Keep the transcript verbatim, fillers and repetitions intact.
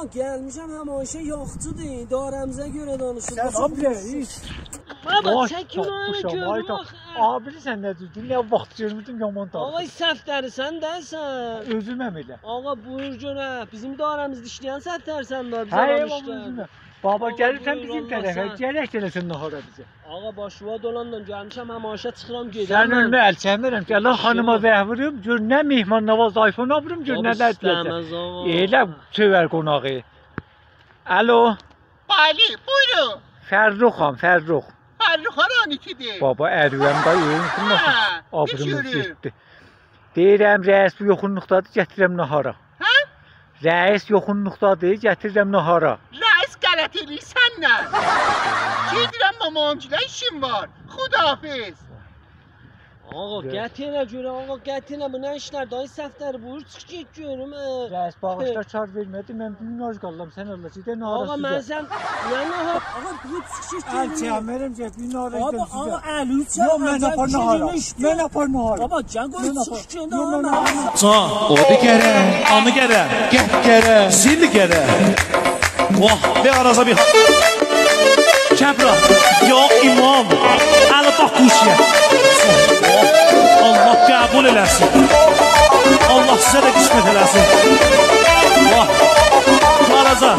گلمیشم، همایشه یاخچی‌دیر. دارمیزه گؤره دانیشیر. سن آبی، هئچ بابا، وای، چک اونو، تاپمیشام، گؤروم وای، تاپ-، آخی. آبی، سن نه جور، نه واخت گؤرموردوم، یامان تاپمیشام. آقای صفدری، سن دئییلسن؟ اؤزومم ائله. آقا، بویور گؤره. بیزیم دارمیزده ایشله‌ین صفدری‌سن ده، بیزه هه، دارمیش بابا، ایشله‌ین. اؤزومم. بابا، آقا، گلیرسن بویور، بیزیم آللاه طرفه، سن- گرک گله‌سن ناهارا بیزه. آقا، باشیوا دولاندیم، گلمیشم، همایشه چیخیرام، گئدیرم. سن اؤنونه ال چکمیرم. گل ها، خانیما زنگ ووروم، گؤر نه مهمان نوازی آیفون آلمیرام، گؤر نه ده ائده‌جک. بابا، ایسته‌مز آقا. ائله سئور قوناغی. الو. بلی، بویورون. فرخام، فرخ. فرخ هارانی‌کی‌دیر؟ بابا، اریوم دا، یوخ، هه، آبروموز گئتدی. دئییرم، رئیس بو یاخینلیقدادیر، گتیرم ناهارا. هه؟ رئیس یاخینلیقدادیر، گتیرم ناهارا. رئیس غلط ائله‌ییر سنله. گئدیرم ماماگیله، ایشیم وار. خداحافظ. آقا، گل. قطع ائله گؤره، آقا، قطع ائله. بو نه ایشلر، دای صفدری، بویور، چیخ گئت گؤروم، اه. رئیس، باغیشلا، کار وئرمه‌دی، من بیر گون آج قالدیم، سن آللاه، گئدک ناهارا سیزه. آقا، من سن، نه ناهار؟ آقا، بویور، چیخ گئت گؤروم. ال چکمیرم، گئت بیر ناهارا گئدک سیزه. آقا، ال اوچه، یوخ، من آپار ناهارا. من آپار ناهارا. بابا، گل، قوی، چیخ گئت، یوخ، من آپار ناهارا. جان، او بیر گره، آمی گره، گه گره، زیل گره. واه، وئر آرازا بیر. کبرا، یا امام، علی باکوشیه. واه، آللاه قبول ائله‌سین. آللاه سیزه ده قسمت ائله‌سین. واه، آرازا.